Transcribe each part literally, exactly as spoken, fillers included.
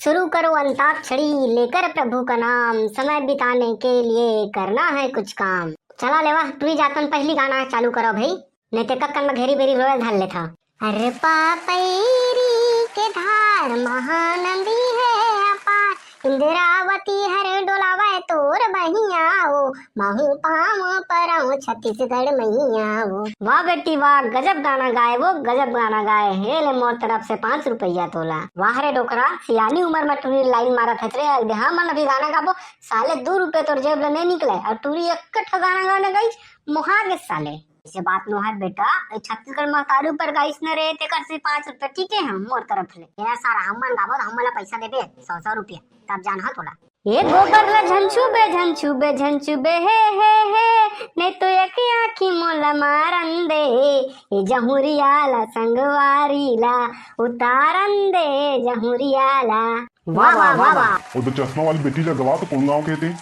शुरू करो अंताक्षरी, लेकर प्रभु का नाम, समय बिताने के लिए करना है कुछ काम। चला लेवा, टूरी जातन पहली गाना चालू करो भाई, नहीं ते कक्कन में घेरी बेरी रोयल धर लेथा। अरे पापैरी के धार महानदी है अपार, इंद्रावती हर डोलावे तोर बहिया ओ, महू पाँव परौं छत्तीसगढ़ मैया ओ। वाह बेटी वाह, गजब गाना गाए वो, गजब गाना गाए। हे ले मोर तरफ से पाँच रुपया तोला। वाह रे डोकरा, सियानी उम्र में टूरी लाइन मारत हच रे। अरे हाँ, मन अभी गाना गाबो, साले दू रुपया तोर जेब ले नहीं निकले और टूरी एक ठो गाना गाने गई, मोहा गे साले। इसे बात नो है बेटा, ए छत्तीसगढ़ महतारी ऊपर गाइस न रे, तेकर से पाँच रुपया ठीक है हम मोर तरफ ले। यार सारा हमन गाबो त हमन ला पैसा देबे सौ सौ रुपया, तब जान हा तोला। ए गोबर ला झन छूबे, झन छूबे, झन छूबे, हे, हे, हे, नहीं तो एक आँखी मोला मारन दे, ए जहुरिया ला संगवारी ला उतारन दे, जहुरिया ला। वाह, वाह, वाह, वाह। ओ तो चश्मा वाली बेटी ला गवा तो कौन गाँव के ते?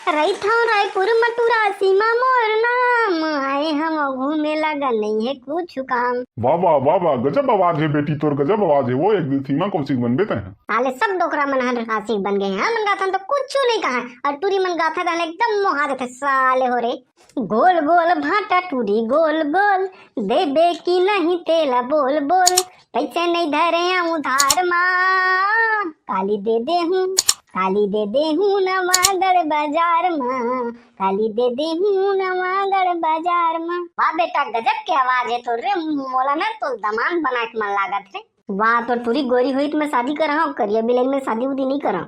रहिथौं रायपुर मटुरा सीमा मोर नाम, आए हम घूमे लगा नहीं है कुछ काम। वाह, वाह, वाह, वाह, गजब आवाज है बेटी तोर, गजब आवाज है। वो एक दिन सीमा कौशिक बनबे तैं। साले सब डोकरा मन हर आशिक बन गए हैं, मन गाथन तो कुछ नहीं कहा, और टूरी मन गाथा गाना एकदम मोहा देथे साले हो रे। गोल गोल भाटा टूरी गोल गोल, देबे की नहीं तेला बोल बोल, पैसे नहीं धरे हम उधार मा, काली दे दे हूँ, काली दे दे हूँ नवागढ़ बाजार मा, काली दे दे हूँ नवागढ़ बाजार मा। वाह बेटा, गजब के आवाज है तो रे, मोला ना तो दमांद बना के मन लागत रे। वाह, तो टूरी गोरी होई तो मैं शादी करहा, करिया बिलाई में शादी उदी नहीं करहा।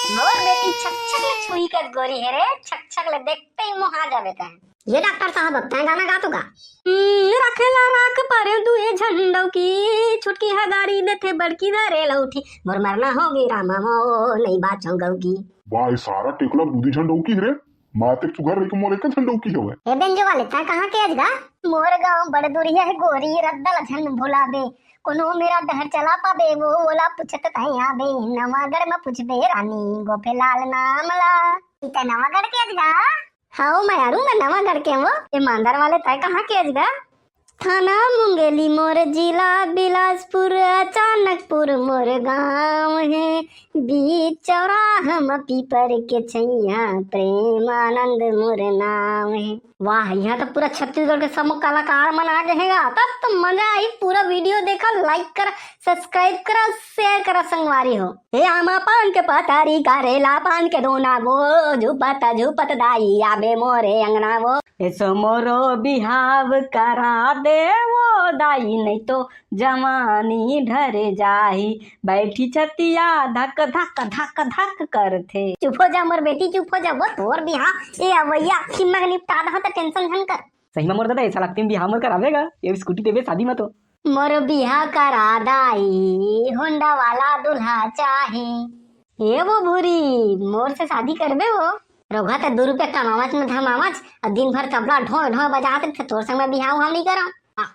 मोर बेटी छक छक ले छुई कस गोरी हे रे, छक छक ले देखते ही मोहा जाबे तैं। ये डॉक्टर साहब, अब तैं गाना गा तो गा। हम्म, रखेला राख पर दुए झंडौ की, छुटकी हगारी देथे बड़की धरे लौठी, मोर मरना होगे रामा मो, नहीं बाचौं गौ की। वाह, ये सारा टेकला बुद्धि झंडौ की रे, माते सुघर रही के मोर एक झंडौ की हवे। ए बेंजो वाले, तैं कहाँ के अजगा? मोर गाँव बड़ दूरिया है गोरी, रद्दा ला झन भुलाबे, कोनो मेरा डहर चला पाबे, वो ओला पूछत तैं आबे, नवागढ़ में पूछबे रानी, गोपे लाल नाम ला। ई तैं नवागढ़ के अजगा? हव मैं अरू, मैं नवागढ़ के हूँ। ए मांदर वाले, तैं कहाँ के अजगा? थाना मुंगेली मोर जिला बिलासपुर, अचानकपुर मोर गाँव हे, बीच चौराहा म पीपर के छैया, प्रेमानंद मोर नाम हे। वाह, यहाँ तो पूरा छत्तीसगढ़ के समूह कलाकार मन आ गए हैं। तब तो मजा आई। पूरा वीडियो देखा, लाइक करा, सब्सक्राइब करा, शेयर करा संगवारी हो। हे आमा पान के पतारी, करेला पान के दोना वो, झुपत झुपत दाई आबे मोरे अंगना वो। एसो मोरो बिहाव करा दे वो दाई, नहीं तो जवानी ढर जाही। बैठी छतिया धक धक धक धक करथे। चुप हो जा मोर बेटी, चुप हो जा, वो तोर बिहाव ए अवैया अक्ती म निपटा दहा त टेंशन झन कर। सही में मोर दादा, ऐसा लगती बिहाव मोर करावेगा, ये स्कूटी देवे शादी में तो। मोर बिहाव करा दाई, होंडा वाला दूल्हा चाही। ए वो भूरी, मोर से शादी करबे वो? रोघा त दू रुपया कमावच न धमावच, अउ दिन भर तबला ढोंय ढोंय बजात रहिथे, तोर संग मैं बिहाव हम नहीं करव। आ,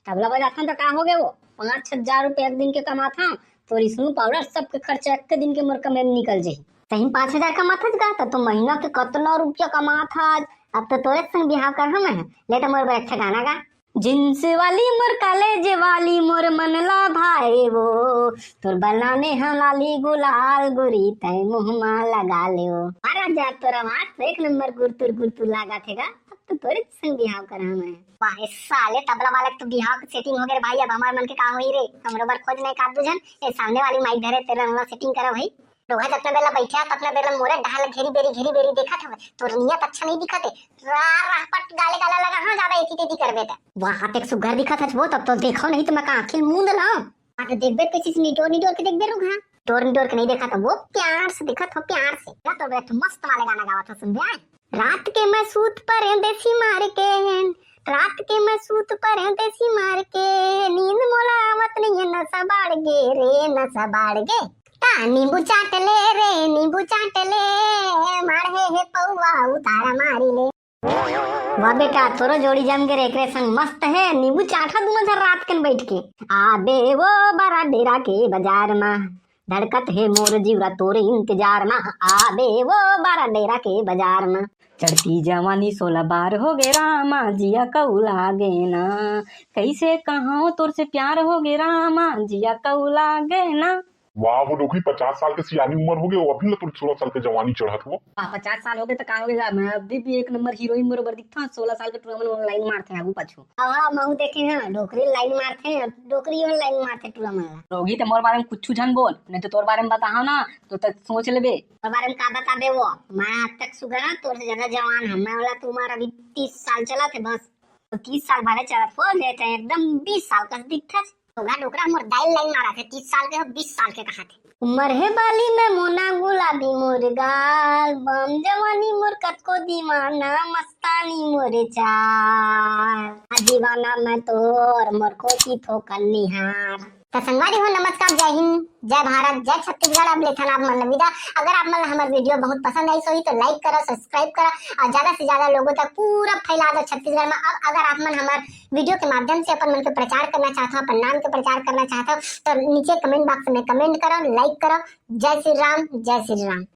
तबला बजाथन त का होगे वो? पाँच हजार रुपया एक दिन के कमाथन, तोर स्नू पाउडर सबके खर्चा एक दिन के मोर कमे में निकल जाही। सही में पाँच हजार कमाथस गा, त तो महीना के कतना रुपया कमाथस। अब तो तोरे संग बिहाव करहूं मैं। ले त मोर बर अच्छा गाना गा। जींस वाली मोर कॉलेज वाली मोर मन ला भाए वो, तोर बनाने हम लाली गुलाल गोरी तैं मुँह मा लगा ले वो। अरे जा तोर आवाज तो एक नंबर गुरतुर गुरतुर लागत हे गा। अब तो तोरे संग बिहाव करहूं मैं। वाह रे साले तबला वाला के तो बिहाव के सेटिंग हो गए रे भाई, अब हमार मन के का होई रे? हमरो बर खोज नहीं का दू झन, ए सामने वाली माइक धरे तेरा वाला सेटिंग करा भाई। रोहत अतना बेला बैठे हे, अतना बेला मोरे डहर घेरी बेरी, घेरी बेरी देखत हवे। तोर नियत अच्छा नहीं दिखत हे। राह, राह पट गाले गाला लगा, हाँ, ज्यादा एती तेती करबे त। वाह, तेक सुग्घर दिखत हच वो, तब तो देखो नहीं तो मैं का आँखी ल मूंद लाऊं। हाँ, तो देखबे त कइसे निटोर निटोर के देखबे रुक, हाँ। निटोर निटोर के नहीं देखत हूँ वो, प्यार से देखत हूँ, प्यार से। या तो बे, तू मस्त वाले गाना गावत हो, सुन बे, हाँ। रात के मैं सूत परे देसी मार के, रात के मैं सूत परे देसी मार के, नींद मोला आवत नहीं है, नशा बाढ़ गे रे, नशा बाढ़ गे। का नींबू चाट ले रे, नींबू चाट ले, मार हे, हे पौवा उतारा मारी ले। वाह बेटा, तोरो जोड़ी जम गे रे, एकरे संग मस्त हे। नींबू चाटा दूनो झन रात कन बैठ के। आबे वो बारा डेरा के बाजार मा, धड़कत हे मोर जीवरा तोरे इंतजार मा। आबे वो बारा डेरा के बाजार मा। चढ़ती जवानी सोलह बार हो गे रामा, जिया कौला गे ना। कैसे कहाओ तोर से प्यार हो गे रामा, जिया कौला गे ना। वाह, वो डोकरी, पचास साल के सियानी उम्र हो गए, वो अभी ल तोर सोलह साल के जवानी चढ़त हो। वाह, पचास साल हो गए त का हो गए? मैं अभी भी एक नंबर हीरोइन बरोबर दिखता हूँ। सोलह साल के टूरा मन line मारथे आगू पाछू। हाँ, हाँ, महू देखे हैं, डोकरी line मारथे, डोकरी मन line मारथे टूरा मन ला। रोगी, ते मोर बारे में कुछ झन बोल, नहीं तो तोर बारे में बताहा ना, तो तक सोच लेबे। तोर बारे में का बताबे वो? मैं आज तक सुघर, तोर से ज्यादा जवान हूँ मैं। वाला तुम्हारा अभी तीस साल चला थे बस, तो तीस साल भले चलत हो गए थे, एकदम बीस साल कस दिखथस। तोला डोकरा मोर दाई ल line मारथे, तीस साल के हो, बीस साल के कहाथे। उम्र हे बाली मैं मोना गुलाबी मोर गाल, बम जवानी मोर कतको दीवाना, मस्तानी मोर चाल। आ दीवाना मैं तोर, मोर कोती थोकन निहार। त संगवारी हो, नमस्कार, जय हिंद, जय भारत, जय छत्तीसगढ़। अब लेथन आप मन ल विदा। अगर आप मन ल हमर video बहुत पसंद आइस होही तो like करा, subscribe करा और ज्यादा से ज्यादा लोगों तक पूरा फैला दो छत्तीसगढ़ में। अब अगर आप मन हमर video के माध्यम से अपन मन के प्रचार करना चाहत हो, अपन नाम के प्रचार करना चाहत हो, तो नीचे comment box में comment करो, like करो। जय श्री राम, जय श्री राम।